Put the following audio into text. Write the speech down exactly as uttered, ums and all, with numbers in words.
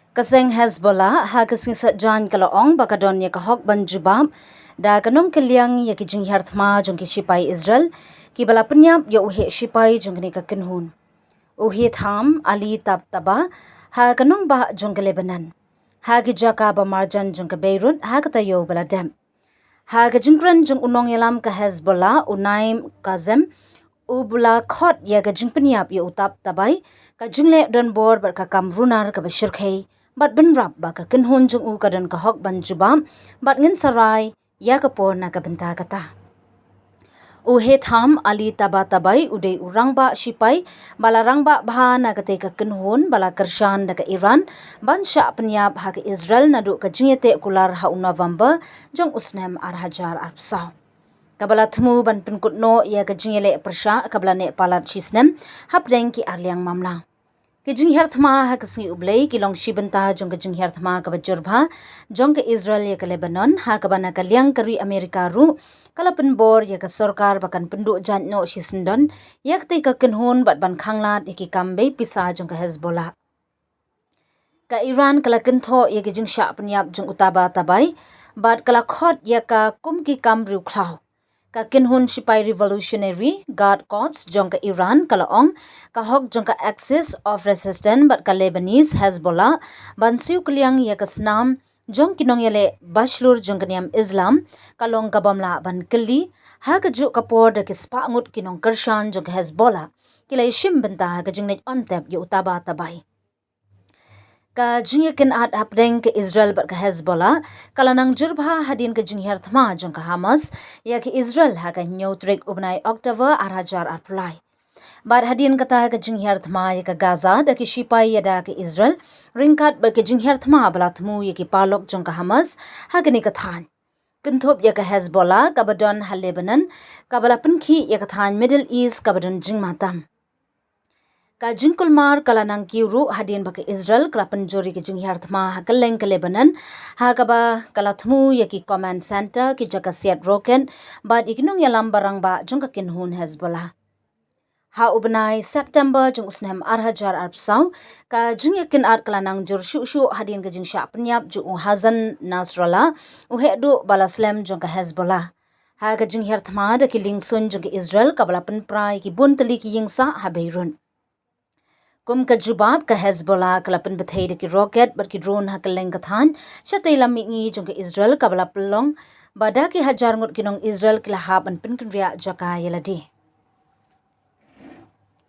Ka seng Hezbollah ha ka sngi Saitjaiñ ka la ong ba ka don ïa ka hok ban jubab da ka nongkylliang ïa ki jinghiar thma jong ki shipai Israel, kiba la pynïap ïa u heh shipai jong kane ka kynhun, u Haytham Ali Tabatabai, ha ka nongbah jong ka Lebanon, ha ki jaka ba marjan jong ka Beirut ha ka taïew ba la dep. Ha ka jingkren jong u nongïalam ka Hezbollah, u Naim Qassem, uba la khot ïa ka jingpynïap ïa u Tabatabai, ka jingleh donbor bad ka kam runar kaba shyrkhei, bad bynrap ba ka kynhun jong u ka don ka hok ban jubab, bad ngin sa rai ïa ka por na ka bynta kata. U Haytham Ali Tabatabai u dei u rangbah shipai ba la rangbah bha na katei ka kynhun ba la kyrshan da ka Iran ban shah pynïap ha ka Israel naduh ka jingïateh kular ha u November jong u snem ar hajar arphew saw, kaba la thmu ban pynkut noh ïa ka jingïaleh pyrshah kaba la neh palat shisnem hapdeng ki arliang mamlang. Ki jinghiar thma ha ka sngi U Blei ki long shi bynta jong ka jinghiar thma kaba jur bha jong ka Israel ïa ka Lebanon, ha kaba na ka liang ka ri Amerika ruh ka la pynbor ïa ka sorkar ba kan pynduh jait noh shisyndon ïa katei ka kynhun bad ban khanglad ïa ki kam bei pisa jong ka Hezbollah. Ka Iran ka la kynthoh ïa ki jingshah pynïap jong u Tabatabai bad ka la khot ïa ka kum ki kam riewkhlaw. Ka kynhun shipai Revolutionary Guard Corps jong ka Iran ka la ong ka hok jong ka Axis of Resistance bad ka Lebanese Hezbollah ban siew kylliang ïa ka snam jong ki nongïaleh bashlur jong ka niam Islam ka long ka bym lah ban kylli, ha kajuh ka por da ki spah ngut ki nongkyrshan jong ka Hezbollah ki la ïashim bynta ha ka jingleit on tep ïa u Tabatabai. Ka jingïakynad hapdeng ka Israel bad ka Hezbollah ka la nang jur bha hadien ka jinghiar thma jong ka Hamas ïa ka Israel ha ka hynñiew tarik u bnai October ar hajar arphew lai. Bad hadien kata ka jinghiar thma ïa ka Gaza da ki shipai ïada ka Israel, ryngkat bad ka jinghiar thma ba la thmu ïa ki paralok jong ka Hamas ha kane ka thaiñ, kynthup ïa ka Hezbollah kaba don ha Lebanon, kaba la pynkhih ïa ka thaiñ Middle East kaba don jingma tam. Ka jingkulmar ka la nang kiew ruh hadien ba ka Israel ka la pynjur ïa ka jinghiar thma ha kylleng ka Lebanon, ha kaba ka la thmu ïa ki command center, ki jaka siat rocket bad ïa ki nongïalam ba rangbah jong ka kynhun Hezbollah. Ha u bnai September jong u snem ar hajar arphew saw, ka jingïakynad ka la nang jur shuh shuh hadien ka jingshah pynïap jong u Hassan Nasrallah, u heh duh ba la slem jong ka Hezbollah, ha ka jinghiar thma da ki liengsuiñ jong ka Israel kaba la pynpra ïa ki bun tylli ki ïingsah ha Beirut. Kum ka jubab, ka Hezbollah ka la pynbthei da ki rocket bad ki drone ha kylleng ka thaiñ shatei lam mihngi jong ka Israel kaba la pynlong ba da ki hajar ngut ki nong Israel ki la hap ban pynkynriah jaka ïa lade.